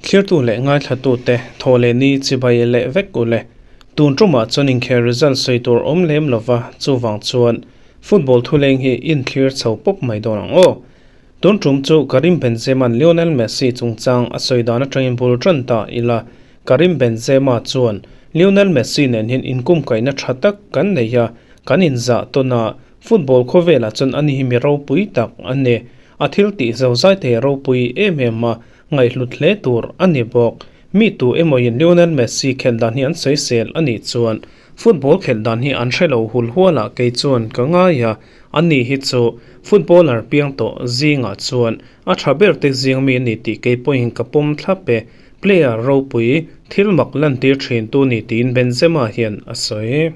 Thlirtu leh ngaithlatute thaw leh ni chibai leh vek u le. Tun tumah chuan inkhel result sawi tur awm lem lova, chuvang chuan football thuleng hi inthlir chho pawp mai dawn ang aw. Tun tum chu Karim Benzema'n Lionel Messi chungchang a sawi dan atangin bul tan ta ila, Karim Benzema chuan Lionel Messi nen hian inkumkaihna tha tak kan nei a, kan inzah tawn a, football khawvelah chuan ani hi mi ropui tak a ni. A thil tih zozai thei ropui em em a, ngaihhlut hle tur a ni bawk. Mi tu emawin Lionel Messi khelh dan hi an sawisel a nih chuan Football khelh dan hi an hre lo hul hualah kei chuan ka ngai a, ani hi chu footballer piang tawh zingah chuan a tha ber te zing mi a ni tih kei pawhin ka pawm thlap e, player ropui thil mak lantir thin tu ni tiin Benzema hian a sawi.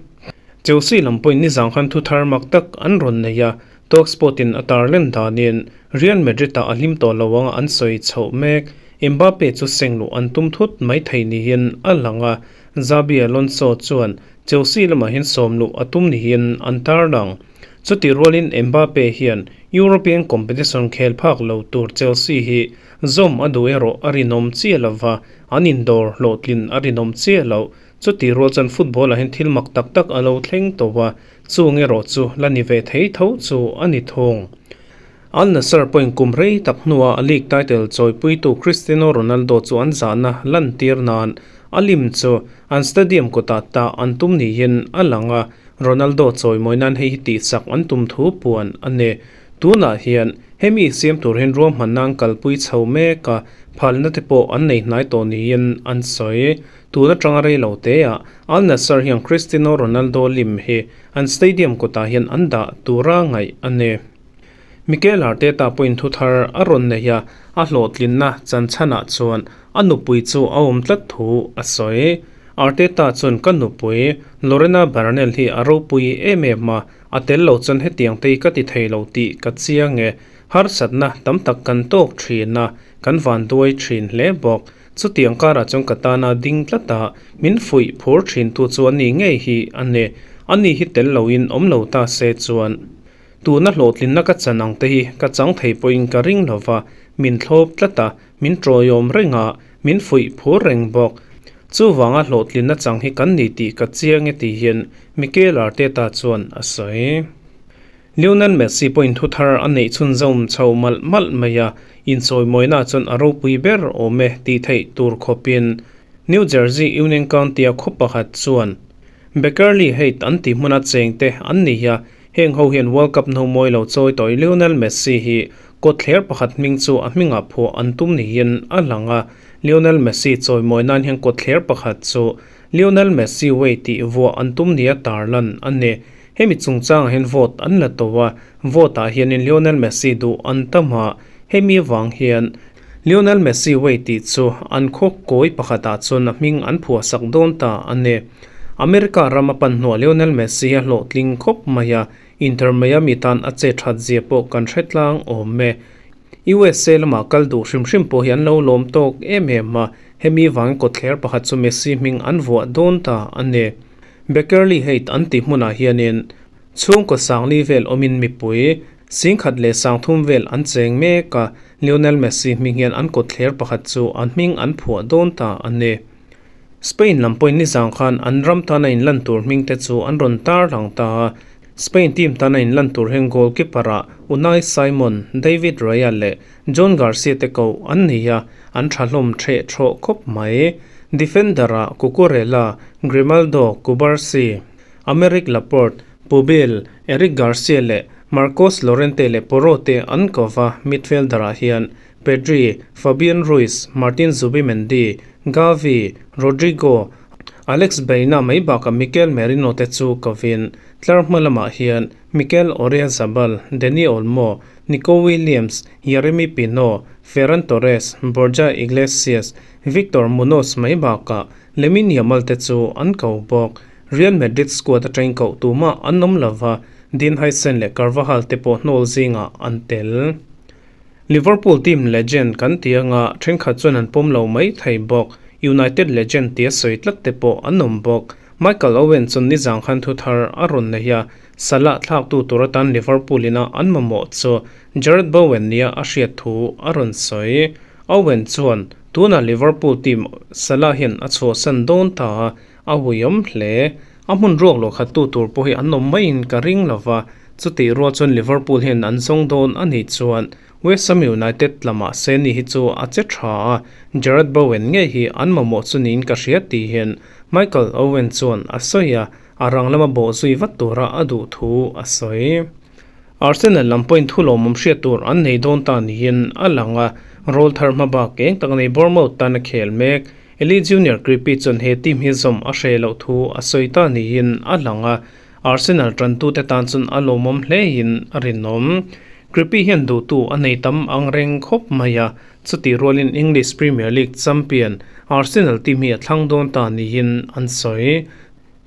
Chelsea lam pawhin nizang khan thu thar mak tak an rawn nei a, Talksport in a tarlan danin Real Madrid ah a hlim tawh lo anga an sawi chhoh mek. Mbappe chu seng luh an tum thut mai thei niin a lang a, Xabi Alonso chuan Chelsea lamah hian sawm luh a tum niin an tarlang. Chutih rualin Mbappe hian European competition khel phak lo tur Chelsea hi zawm a duh erawh a rinawm chiah lo va, an indawr hlawhtlin a rinawm chiah loh. Chutih rual chuan football-ah hian thil mak tak tak a lo thleng tawh a, chung erawh chu la ni ve thei tho chu a ni thung. Al Nassr pawhin kum rei tak hnuah a league title chawipuitu Cristiano Ronaldo chu an zahna lantir nan a lim chu an stadium kawtah tah an tum niin a lang a, Ronaldo chawimawi nan hei hi tihsak an tum thu puan a ni. Tunah hian hemi siam tur hian ruahmanna an kalpui chho mek a, phalna te pawh an nei hnai tawh niin an sawi. Tun atanga rei lo teah Al Nassr hian Cristiano Ronaldo lim hi an stadium kawtah hian an dah tura ngaih a ni. Mikel Arteta pawhin thu thar a rawn nei a, a hlawhtlinna chanchanah chuan a nupui chu a awm tlat thu a sawi. Arteta chuan ka nupui Lorena Bernal hi a ropui em em a, a tel lo chuan hetiang te hi ka ti thei lo tih ka chiang e. Harsatna tam tak kan tawk thin a, kan vanduai thin hle bawk. Chutiang karah chuan ka tana ding tlat a, min fuih phur thintu chu a ni ngei hi a ni. Ani hi tel loin awm lo ta se chuan. Tuna hlawhtlinna ka chan ang te hi ka chang thei pawhin ka ring lo va, min thlawp tlat a, min tawiawm reng a, min fuih phur reng bawk. Chuvanga hlawhtlinna chang hi kan ni tih ka chiang e tih hian Mikel Arteta chuan a sawi. Lionel Messi pawhin thu thar a neih chhunzawm chho malh malh mai a, inchawimawina chuan a ropui ber awm e tih theih tur khawpin New Jersey Union County-a khaw pakhat chuan Beckerley Height an tih hmuna chengte an ni a, heng ho hian World Cup hnu mawi lo chawi tawih Lionel Messi hi kawtthler pakhat hming chu a hmingah phuah an tum niin a lang a, Lionel Messi chawimawi nan hian kawtthler pakhat chu Lionel Messi Way tih vuah an tum nia tarlan a ni. Hemi chungchangah hian vote an la tawh a, vote ah hianin Lionel Messi duh an tam a, hemi avang hian Lionel Messi Way tih chu an khaw kawi pakhatah chuan a hming an phuahsak dawn ta a ni. America ram a pan hnuah Lionel Messi a hlawhtling khawp mai a, Inter Miami tan a che that zia pawh kan hre tlang awm e. USA lamah kal duh hrim hrim pawh hi an lo lawm tawk em em a, hemi vangin kawtthler pakhat chu Messi hming an vuah dawn ta a ni. Beckerley Height an tih hmunah hianin chhungkaw sangli vel awmin mipui singkhat leh sangthum vel an cheng mek a, Lionel Messi hming hian an kawtthler pakhat chu a hming an phuah dawn ta a ni. Spain lam pawhin nizang khan an ram tana inlan tur hming te chu an rawn tar lang ta a, Spain team tana inlan tur hian goalkeeper ah Unai Simon, David Raya leh Joan Garcia te koh an ni a, an tha hlawm theh thawh khawp mai. Defender ah Cucurella, Grimaldo, Cubarsi, Aymeric Laporte, Pubil, Eric Garcia leh Marcos Llorente leh Porro te an ko va, midfielder ah hian Pedri, Fabian Ruiz, Martin Zubimendi, Gavi, Rodrigo, Alex Baena mai bakah Mikel Merino te chu kovin tlar hma lamah hian Mikel Oyarzabal, Dani Olmo, Nico Williams, Yeremy Pino, Ferran Torres, Borja Iglesias, Victor Munoz mai bakah Lamine Yamal te chu an ko bawk. Real Madrid squad atangin koh tumah an awm lova, Dean Huijsen leh Carvajal te pawh hnawl zingah an tel. Liverpool team legend kan ti anga thenkhat chuan an pawm lo mai thei bawk. United legend tia sawi tlat te pawh an awm bawk. Michael Owen chuan nizang khan thu thar a rawn nei a, Salah thlaktu tur atan Liverpool ina an mamawh chu Jarrod Bowen nia a hriat thu a rawn sawi. Owen chuan. Tunah Liverpool team Salah hian a chhuahsan dawn ta a, a uiawm hle. A hmun ruak lo khattu tur pawh hi an awm maiin ka ring lo va, chutih rual chuan Liverpool hian an zawng dawn a nih chuan West Ham United lamah Seny hi chu a che tha a, Jarrod Bowen ngei hi an mamawh chu niin ka hria tih hian Michael Owen chuan a sawi a, a rang lama bawh zui vat tura a duh thu a sawi. Arsenal lam pawhin thu lawmawm hriat tur an nei dawn ta niin a lang a, rawl thar hma bak eng tak nei Bournemouth tan a khel mek. Eli Junior Kroupi chuan he team hi zawm a hre loh thu a sawi ta niin a lang a, Arsenal tantute tan chuan a lawmawm hlein a rinawm. Kroupi hian duhtu a nei tam ang reng khawp mai a, chutih rualin English Premier League champion Arsenal team hi a thlang dawn ta niin an sawi.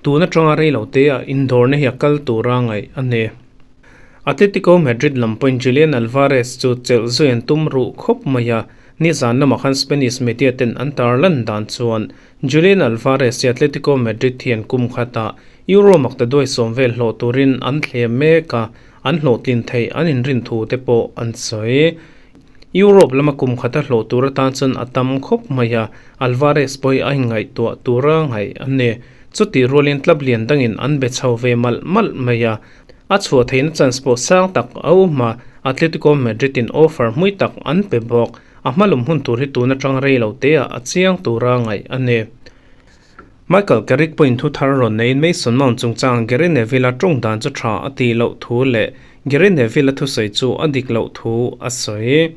Tun atanga rei lo te ah indawrna hi a kal tura ngaih a ni. Atletico Madrid lam pawhin Julian Alvarez chu chelh zui an tum ruh khawp mai a, nizan lamah khan Spanish media ten an tarlan dan chuan Julian Alvarez hi Atletico Madrid hian kum khatah Euro maktaduai sawm vel hlawh turin an thlem mek a, an hlawhtlin theih an inrin thu te pawh an sawi. Europe lama kum khata hlawh tur atan chuan a tam khawp mai a, Alvarez pawh hi a inngaihtuah tura ngaih a ni. Chutih rualin club lian dangin an be chho ve malh malh mai a, a chhuah theihna chance pawh sang tak a awm a, Atletico Madrid in offer hmui tak an pe bawk. A hmalum hun tur hi tun atang rei lo te ah a chiang tura ngaih a ni. Michael Carrick pawhin thu thar rawn neiin Mason Mount chungchang Gary Neville-a tawng dan chu tha a tih loh thu leh Gary Neville-a thusawi chu a dik loh thu a sawi.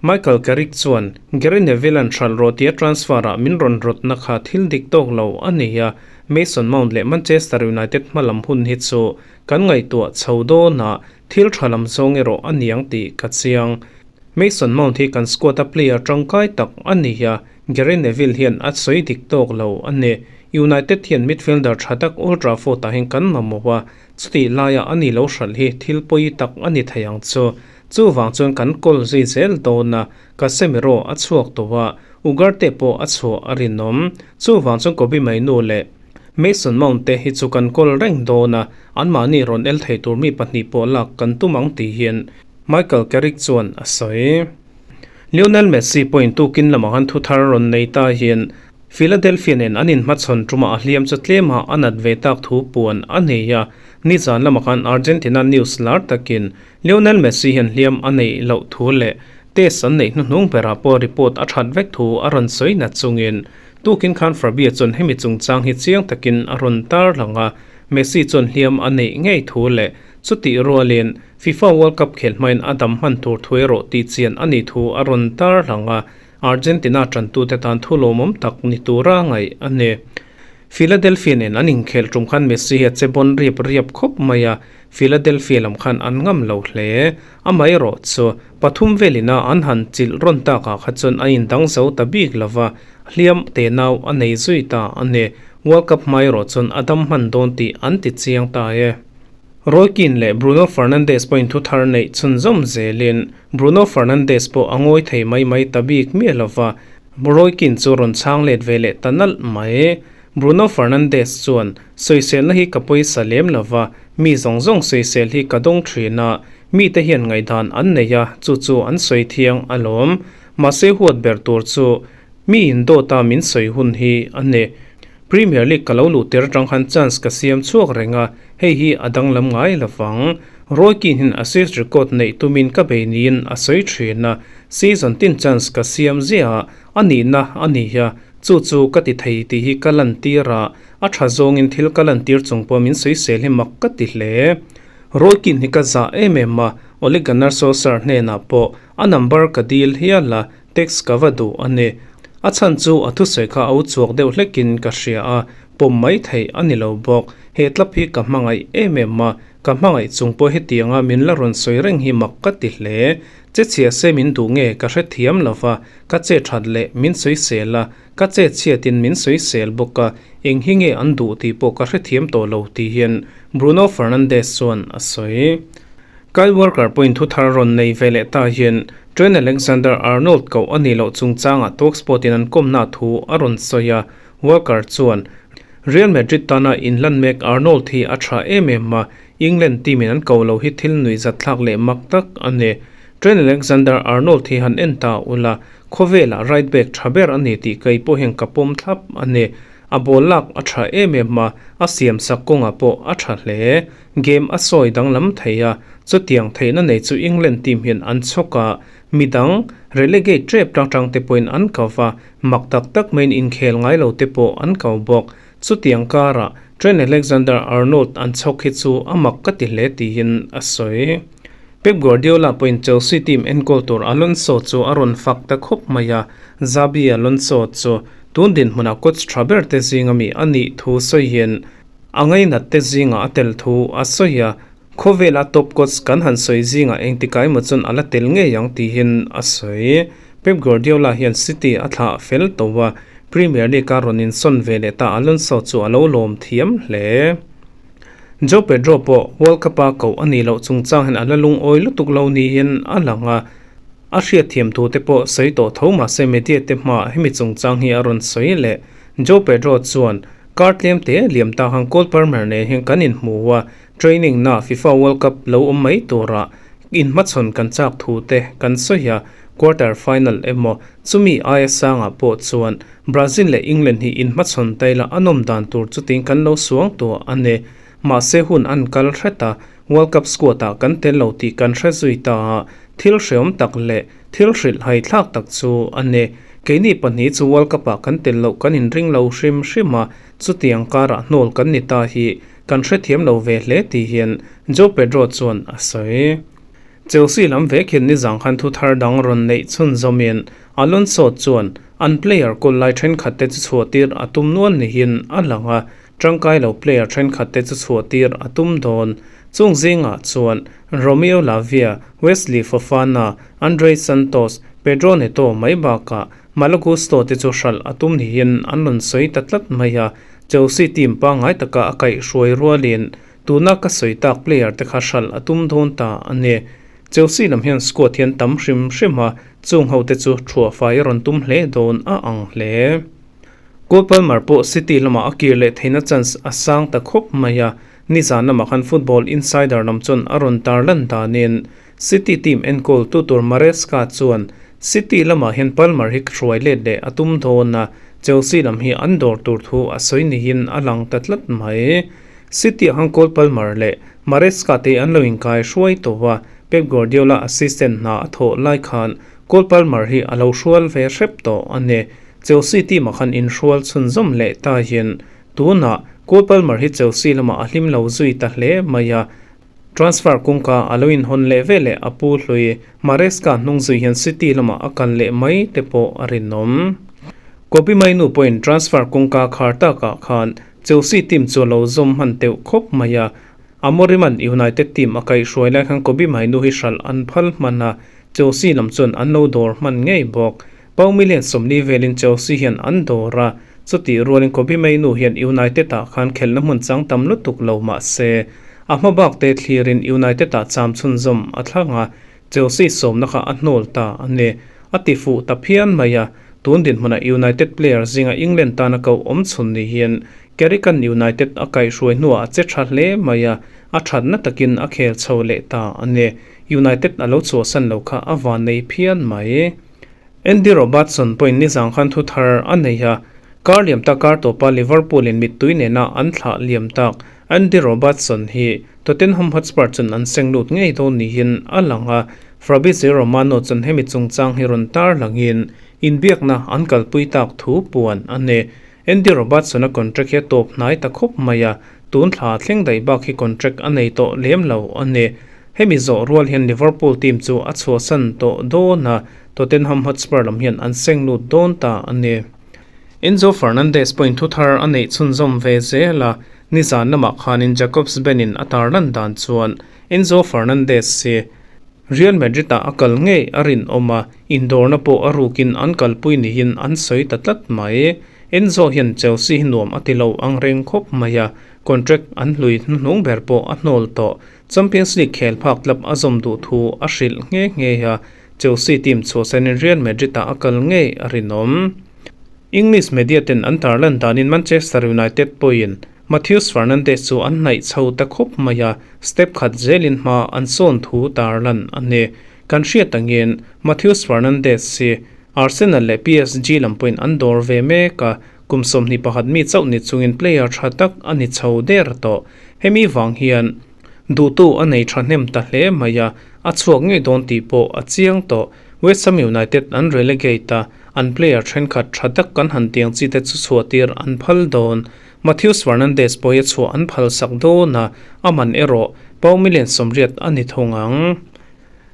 Michael Carrick chuan, Gary Neville-a'n hralh rawh tia transfer-ah min rawn rawtna kha thil dik tawk lo a ni a, Mason Mount leh Manchester United hmalam hun hi chu kan ngaihtuah chho dawn a, thil tha lam zawng erawh a niang tih ka chiang. Mason Mount hi kan squad-a player tangkai tak a ni a, Gary Neville hian a sawi dik tawk lo a ni. United hian midfielder tha tak Old Trafford ah hian kan mamawh a, chutih laia a ni lo hralh hi thil pawi tak a ni thei ang chu. Chuvang chuan kan kawl zui zel dawn a, Casemiro a chhuak tawh a, Ugarte pawh a chhuah a rinawm. Chuvang chuan Kobbie Mainoo leh Mason Mount te hi chu kan kawl reng dawn a, anmahni rawn el thei tur mi pahnih pawh lak kan tum ang tih hian Michael Carrick chuan a sawi. Lionel Messi pawhin tukin lamah khan thu thar rawn nei ta hian Philadelphia nen an inhmachhawn tumah a hliam chu tlema a nat ve tak thu puan a nei a. Nizan lamah khan Argentina news lar takin Lionel Messi hian hliam a neih loh thu leh test an neih hnuhnung berah pawh report a that vek thu a rawn sawi nat chungin tukin khan Fabia chuan hemi chungchang hi chiang takin a rawn tarlang a, Messi chuan hliam a neih ngei thu leh chutih rualin FIFA World Cup khel hmain a dam hman tur thu erawh tih chian a nih thu a rawn tar lang a, Argentina tantute tan thu lawmawm tak ni tura ngaih a ni. Philadelphia nen an inkhel tum khan Messi hi a che bawn riap riap khawp mai a, Philadelphia lam khan an ngam lo hle. Amaherawh chu, pathum velina an han chilh rawn takah kha chuan a indang zo ta bik lo va, hliam te nau a nei zui ta a ni. World Cup hma erawh chuan a dam hman dawn tih an ti chiang ta e. Roy Keane leh Bruno Fernandes pawhin thu thar neih chhunzawm zelin Bruno Fernandes pawh a ngawi thei mai mai ta bik miah lo va, Roy Keane chu rawn chhang let ve leh ta nalh mai. Bruno Fernandes chuan, Sawiselna hi ka pawisa lem lo va, mi zawng zawng sawisel hi ka dawng thin a, mite hian ngaihdan an nei a, chu chu an sawi thiang alawm. Mahse huat ber tur chu mi indawta min sawi hun hi a ni. Premier League ka lo luh tir atang khan chance ka siam chhuak reng a, hei hi a danglam ngai lovang. Roy Keane hian assist record neih tumin ka bei niin a sawi thin a, season tin chance ka siam ziah a, a nihna a ni a, chu chu ka ti thei tih hi ka lantir a, a tha zawngin thil ka lantir chung pawh min sawisel hi mak ka ti hle. Roy Keane hi ka zah em em a, Ole Gunnar Solskjaer hnenah pawh a number ka dil hial a, Text ka va duh a ni. A chhan chu a thusawi kha a uchuak deuh hlekin ka hria a, pawm mai theih a ni lo bawk. He tlap hi ka hmangaih em em a, ka hmangaih chung pawh hetianga min la rawn sawi reng hi mak ka ti hle. Che chhia se min duh nge ka hrethiam lo va, ka che that leh min sawisel a, ka che chhiatin min sawisel bawk a, eng hi nge an duh tih pawh ka hrethiam tawh lo tih hian Bruno Fernandes chuan a sawi. Kyle Walker pawhin thu thar rawn nei ve leh ta hian Trent Alexander-Arnold koh a nih loh chungchangah Talksport in an kawmna thu a rawn sawi a, Walker chuan, Real Madrid tana inlan mek Arnold hi a tha em em a, England team in an ko lo hi thil nuihzatthlak leh mak tak a ni. Trent Alexander-Arnold hi han en ta ula, Khawvelah right back tha ber a ni tih kei pawh hian ka pawm thlap a ni. A ball lak a tha em em a, a siam sak kawngah pawh a tha hle. Game a sawi danglam thei a, chutiang theihna nei chu England team hian an chhawk a, midang relegate tep tang tang te pawhin an ko va, mak tak tak maiin inkhel ngai lo te pawh an ko bawk. Chutiang karah Trent Alexander-Arnold an chhawk hi chu a mak ka ti hle tiin a sawi. Pep Guardiola pawhin Chelsea team enkawl tur Alonso chu a rawn fak ta khawp mai a, Xabi Alonso chu tun dinhmunah coach tha ber te zinga mi a nih thu sawiin a ngainat te zingah a tel thu a sawi a, khawvela top coach kan han sawi zingah engtikah emaw chuan a la tel ngei ang tiin a sawi. Pep Guardiola hian City a thlah fel tawh a, Premier League a rawn insawn ve leh ta Alonso chu a lo lawm thiam hle. Joe Pedro pawh World Cup-a koh a nih loh chungchang hian a la lungawi lutuk lo niin a lang a, a hriatthiam thu te pawh sawi tawh tho mah se media te hmaah hemi chungchang hi a rawn sawi leh. Joe Pedro chuan, Kar tlem te liam ta khan Cole Palmer nen hian kan inhmu a, training na FIFA World Cup lo awm mai turah inhmachhawn kan chak thu te kan sawi a, quarter final emaw chumi aia sangah pawh chuan Brazil leh England hi inhmachhawn taila a nawm dan tur chutin kan lo suang tuah a ni. Mahse hun an kal hret a, World Cup squad ah kan tel lo tih kan hre zui ta a, thil hreawm tak leh thil hrilh haithlak tak chu a ni. Keini pahnih chu World Cup ah kan tel loh kan inring lo hrim hrim a, chutiang karah hnawl kan ni ta hi kan hrethiam lo ve hle tih hian Joe Pedro chuan a sawi. Chelsea lam vek hian nizang khan thu thar dang rawn neih chhunzawmin Alonso chuan an player kawl lai thenkhat te chu chhuah tir a tum nual niin a lang a, tangkai lo player thenkhat te chu chhuah tir a tum dawn. Chung zingah chuan Romeo Lavia, Wesley Fofana, Andrey Santos, Pedro Neto mai bakah Malo Gusto te chu hralh a tum niin an rawn sawi ta tlat mai a, Chelsea team pangngai taka a kaihhruai rualin Tuna ka sawi tak player te kha hralh a tum dawn ta a ni. Chelsea lam hian squad hian tam hrim hrim a, chung ho te chu thuah fai a rawn tum hle dawn a ang hle. Cole Palmer pawh City lamah a kir leh theihna chance a sang ta khawp mai a, nizan lamah khan Football Insider lam chuan a rawn tarlan danin City team enkawl tu tur Maresca chuan City lamah hian Palmer hi hruai let leh a tum dawn a, Chelsea lam hi an dawr tur thu a sawi niin a lang ta tlat mai. City ah khan Cole Palmer leh Maresca te an lo inkai hruai tawh a, Pep Guardiola assistant hna a thawh lai khan Cole Palmer hi a lo hrual ve hrep tawh a ni. Chelsea team ah khan inhrual chhunzawm leh ta hian tunah Cole Palmer hi Chelsea lamah a hlim lo zui ta hle mai a, transfer kawngka a lo inhawn leh ve leh a pu hlui Maresca hnung zui hian City lamah a kal leh mai te pawh a rinawm. Kobbie Mainoo pawhin transfer kawngka khar takah khan Chelsea team chu a lo zawm hman teuh khawp mai a, Amorim-a'n United team a kaihhruai lai khan Kobbie Mainoo hi hralh an phal hman a, Chelsea lam chuan an lo dawr hman ngei bawk. Pau million 40 velin Chelsea hian an dawr a, chutih rualin Kobbie Mainoo hian United-ah khan khelhna hmun chang tam lutuk lo mah se, a hma bak te thlirin United-ah cham chhunzawm a thlang a, Chelsea sawmna kha a hnawl ta a ni. A ti fuh ta phian mai a, tun dinhmunah United player zinga England tana koh awm chhun ni hian Carrick-a'n United a kaihhruai hnuah a che tha hle mai a, a thatna takin a khel chho leh ta a ni. United a lo chhuahsan lo kha a van nei phian mai. Andy Robertson pawhin nizang khan thu thar a nei a, kar liam tak kar tawpa Liverpool-in mittui nena an thlah liam tak Andy Robertson hi Tottenham Hotspur chuan an seng lut ngei dawn niin a lang a, Fabrizio Romano chuan hemi chungchang hi rawn tar langin inbiakna an kalpui tak thu puan a ni. Andy Robertson-a contract hi a tawp hnai ta khawp mai a, tun thla thleng daih bak hi contract a nei tawh lem lo a ni. Hemi zawh rual hian Liverpool team chu a chhuahsan tawh dawn a, Tottenham Hotspur lam hian an seng lut dawn ta a ni. Enzo Fernandez pawhin thu thar a neih chhunzawm ve zel a, nizan lamah khanin Jacobs Ben-in a tarlan dan chuan Enzo Fernandez hi Real Madrid-ah a kal ngei a rinawm a, indawrna pawh a rukin an kalpui niin an sawi ta tlat mai. Enzo hian Chelsea hi nuam a ti lo ang reng khawp mai a, contract an hlui hnuhnung ber pawh a hnawl tawh. Champions League khel phak tlap a zawm duh thu a hrilh nghe nghe a, Chelsea team chhuahsanin Real Madrid-ah a kal ngei a rinawm. English media ten an tarlan danin Manchester United pawhin Matheus Fernandes chu an hnaih chho ta khawp mai a, step khat zelin hma an sawn thu tarlan a ni. Kan hriat angin Matheus Fernandes hi. Arsenal leh PSG lam pawhin an dawr ve mek a, kum 21 mi chauh ni chungin player tha tak a ni chho der tawh. Hemi vang hian duhtu a nei thahnem ta hle mai a, a chhuak ngei dawn tih pawh a chiang tawh. West Ham United an relegate a, an player thenkhat tha tak kan han tiang chi te chu chhuah tir an phal dawn. Matheus Fernandes pawh hi a chhuah an phal sak dawn a, a man erawh pound million 80 a ni thung ang.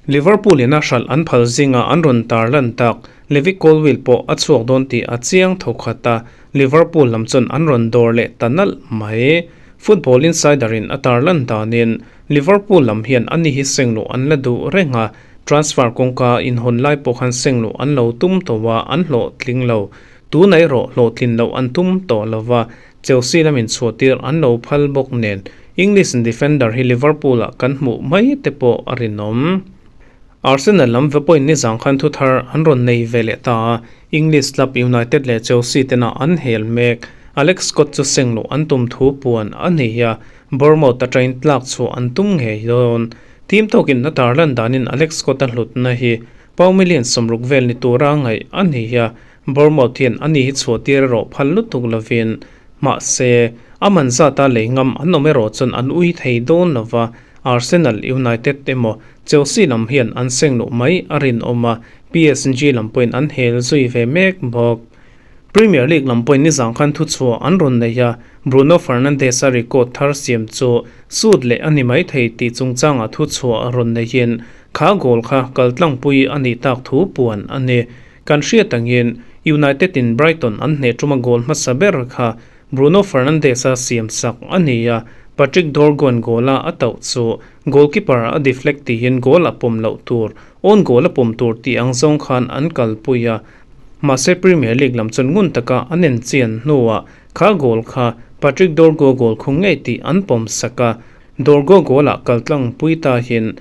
Liverpool in a hralh an phal zinga an rawn tar lan tak Levi Colwill pawh a chhuak dawn tih a chiang tho khat a, Liverpool lam chuan an rawn dawr leh ta nalh mai. Football Insider in a tar lan danin Liverpool lam hian ani hi sengluh an la duh reng a, transfer kawngka inhawn lai pawh khan sengluh an lo tum tawh a, an hlawhtling lo. Tuna erawh hlawhtlin loh an tum tawh lo va, Chelsea lamin chhuahtir an lo phal bawk nen English defender hi Liverpool ah kan hmuh mai te pawh a rinawm. Arsenal lam ve pawhin nizang khan thu thar an rawn nei ve leh ta a, English club United leh Chelsea tena an hel mek. Alex Scott chu sengluh an tum thu puan a nei a, Bournemouth atangin tlak chhuah an tum ngei dawn. Team tawkin a tarlan danin Alex Scott a hlutna hi pound million 60 vel ni tura ngaih a ni a, Bournemouth hian ani hi chhuahtir erawh phal lutuk lovin, mahse, a man zata lei ngam an awm erawh chuan an ui thei dawn lo va, Arsenal, United emaw Chelsea lam hian an seng luh mai a rinawm a, PSG lam pawhin an hel zui ve mek bawk. Premier League lam pawhin nizang khan thuchhuah an rawn nei a, Bruno Fernandes-a record thar siam chu sut leh a ni mai thei tih chungchangah thuchhuah rawn neiin kha goal kha kaltlangpui a nih tak thu puan a ni. Kan hriat angin United in Brighton an hneh tuma goal hmasa ber kha Bruno Fernandes-a siam sak a ni a, Patrick Dorgu-a'n goal-a a tauh chu goalkeeper a deflect tihin goal a pawm loh tur, own goal a pawm tur tih ang zawng khan an kalpui a. Mahse Premier League lam chuan ngun taka an enchian hnuah kha goal kha Patrick Dorgu-a goal khung ngei tih an pawm sak a, Dorgu goal-ah kaltlangpui tahin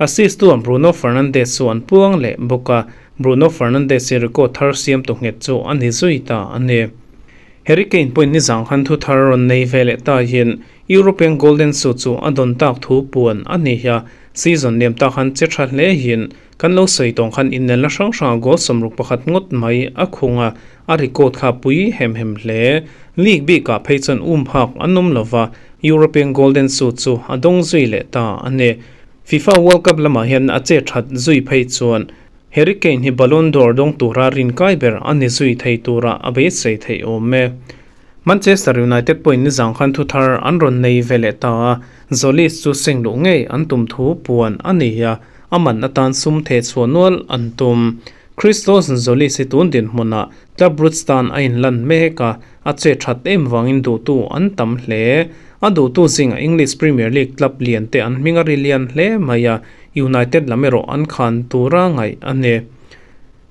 Assist tu Bruno Fernandes chu an puang leh bawk a, Bruno Fernandes hi record thar siamtu nghet chu a ni zui ta a ni. Harry Kane pawhin nizang khan thu thar rawn nei ve leh ta hian European Golden Shoe chu a dawn tak thu puan a ni a, season liam tak khan che tha hle hian kan lo sawi tawng khan innelna hrang hranga goal 61 ngawt mai a khung a, a record kha pui hem hem hle. League bikah phei chuan um phak an awm lova, European Golden Shoe chu a dawng zui leh ta a ni. FIFA World Cup lamah hian a che that zui phei chuan Harry Kane hi Ballon d'Or dawng tura rinkai ber a ni zui thei tura a beisei theih awm e. Manchester United pawhin nizang khan thu thar an rawn nei ve leh ta a, Zolis chu seng luh ngei an tum thu puan a ni a, a man atan sum theh chhuah nual an tum. Christos Zolis hi tun dinhmunah Club Brugge tan a inlan mek a, a che that em vangin duhtu an tam hle. A duhtu zingah English Premier League club lian te an hming a ri lian hle mai a, United lam erawh an khan tura ngaih a ni.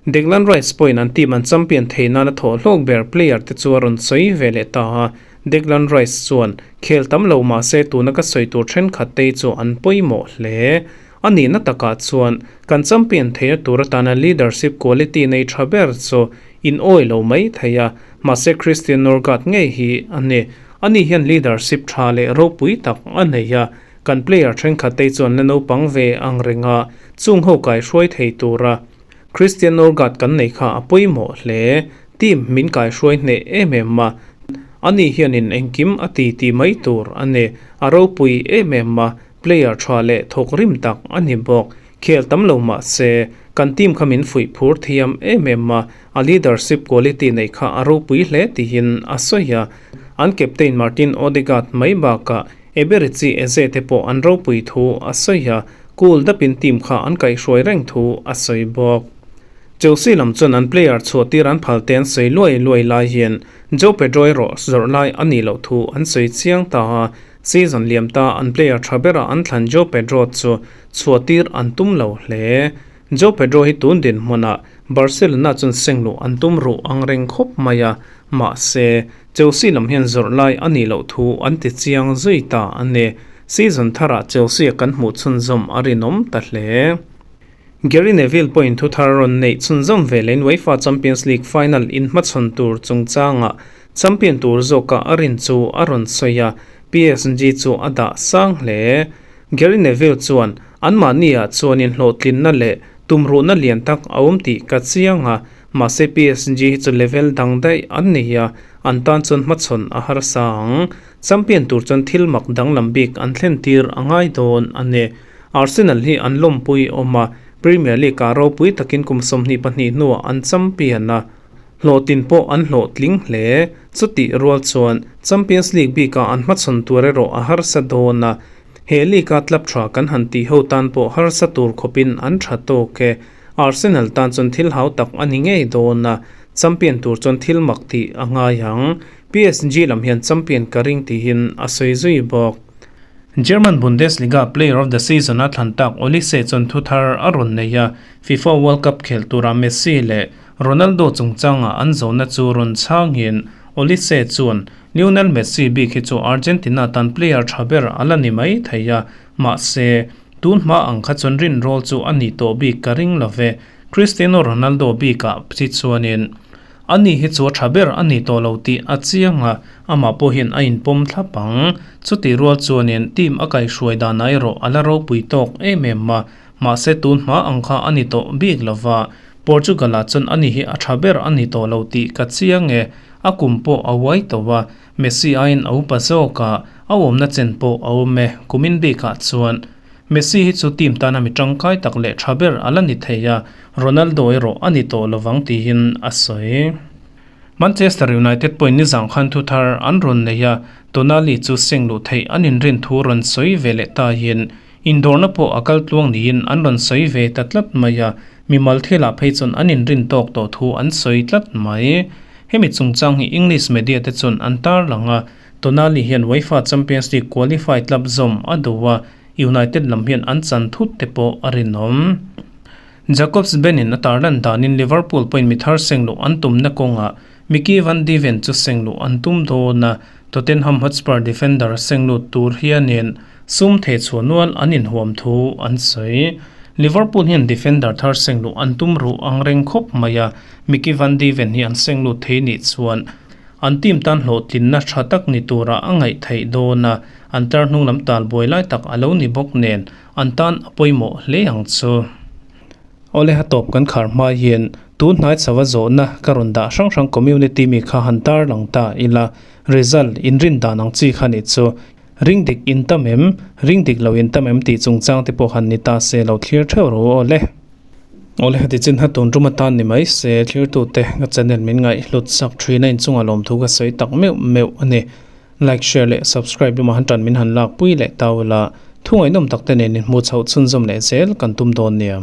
Declan Rice pawhin an team an champion thei nana thawh hlawk ber player te chu a rawn sawi ve leh ta a, Declan Rice chuan, Khel tam lo mahse tuna ka sawi tur thenkhat te chu an pawimawh hle. A nihna takah chuan kan champion theihna tur atana leadership quality nei tha ber chu in awi lo mai thei a, mahse Christian Norgaard ngei hi a ni. Ani hian leadership tha leh ropui tak a nei a, kan player thenkhat te chuan la naupang ve ang reng a, chung ho kaihruai thei tura Christian Norgaard kan nei kha a pawimawh hle. Team min kaihruai hneh em em a, ani hianin engkim a ti ti mai tur a ni. A ropui em em a, Player tha leh thawk rim tak a ni bawk. Khel tam lo mah se, kan team kha min fuih phur thiam em em a, a leadership quality neih kha a ropui hle tihin a sawi a. An captain Martin Odegaard mai bakah Eberechi Eze te pawh an ropui thu a sawi a, cool dapin team kha an kaihhruai reng thu a sawi bawk. Chelsea lam chuan an player chhuah tir an phal te an sawi luai luai lai hian Joe Pedro erawh zawrh lai a nih loh thu an sawi chiang ta a, Season liam ta an player tha bera an thlan Joe Pedro chu chhuahtir an tum lo hle. Joe Pedro hi tun dinhmunah Barcelona chuan seng luh an tum ruh ang reng khawp mai a, mahse, Chelsea lam hian zawrh lai a nih loh thu an ti chiang zui ta a ni. Season tharah Chelsea a kan hmuh chhunzawm a rinawm ta hle. Gary Neville pawhin thu thar rawn neih chhunzawm ve lein UEFA Champions League final inhmachhawn tur chungchangah Champion tur zawka a rin chu a rawn sawi a, PSG chu a dah sang hle. Gary Neville chuan, Anmahniah chuanin hlawhtlinna leh tumruhna lian tak a awm tih ka chiang a, Mahse PSG hi chu level dang daih an ni a, an tan chuan hmachhawn a harsa ang. Champion tur chuan thil mak danglam bik an thlen tir a ngai dawn a ni. Arsenal hi an lawmpui awm a, Premier League-ah ropui takin kum 22 hnuah an champion a, hlawhtlin pawh an hlawhtling hle. Chutih rual chuan Champions League bikah an hmachhawn tur erawh a harsa dawn a, he league-a club tha kan han tih ho tan pawh harsa tur khawpin an tha tawk e. Arsenal tan chuan thil hau tak a ni ngei dawn a, champion tur chuan thil mak tih a ngai ang. PSG lam hian champion ka ring tihin a sawi zui bawk. German Bundesliga Player of the Season a thlan tak Olise chuan thu thar a rawn nei a, FIFA World Cup khelh tura Messi leh Ronaldo chungchanga an zawhna chu rawn chhangin Olise chuan Lionel Messi bik hi chu Argentina tan player tha ber a la ni mai thei a, mahse, tun hma ang kha chuan rinrawl chu a nih tawh bik ka ring lo ve, Cristiano Ronaldo bikah chi chuanin Ani hi chu a tha ber a ni tawh lo tih a chiang a, amah pawhin a inpawm thlap ang. Chutih rual chuanin team a kaihhruai danah erawh a la ropui tawk em em a, mahse tun hma ang kha a ni tawh bik lo va, Portugal-ah chuan ani hi a tha ber a ni tawh lo tih ka chiang e, a kum pawh a uai tawh a, Messi aiin a upa zawk a, a awmna chen pawh a awm e, kumin bikah chuan. Messi hi chu team tana mi tangkai tak leh tha ber a la ni thei a, Ronaldo erawh a ni tawh lovang tiin a sawi. Manchester United pawhin nizang khan thu thar an rawn nei a, Tonali chu seng luh theih an inrin thu rawn sawi ve leh tahin indawrna pawh a kal tluang niin an rawn sawi ve ta tlat mai a, mimal thilah phei chuan an inrin tawk tawh thu an sawi tlat mai. Hemi chungchang hi English media te chuan an tarlang a, Tonali hian UEFA Champions League qualify club zawm a duh a, United lam hian an chan thut te pawh a rinawm. Jacobs Benin a tarlan danin Liverpool pawhin mi thar seng luh an tumna kawngah Micky van de Ven chu seng luh an tum dawn a, Tottenham Hotspur defender seng lut tur hianin sum thei chhuah nual an inhuam thu an sawi. Liverpool hian defender thar seng luh an tum ruh ang reng khawp mai a, Micky van de Ven hi an seng lut thei nih chuan An team tan hlawhtlinna tha tak ni tura a ngaih theih dawn a, an tar hnung lam tal buai lai tak a lo ni bawk nen an tan a pawimawh hle ang chu. Awle a tawp kan khar hma hian tun hnai chho a zawhna ka rawn dah hrang hrang community mi kha han tar lang ta ila, result inrin dan ang chi kha nih chu ring dik in tam em, ring dik lo in tam em tih chungchang te pawh han ni ta se lo thlir theuh rawh u awle. Awle heti chin ha tun tum atan ni mai se thirtute ka channel min ngaihhlut sak thin a inchungah lawmthu ka sawi tak meuh meuh a ni. Like, share leh subscribe lamah han tan min han lakpui leh tau ila thu ngaihnawm tak te nen inhmuh chhoh chhunzawm leh zel kan tum dawn nia.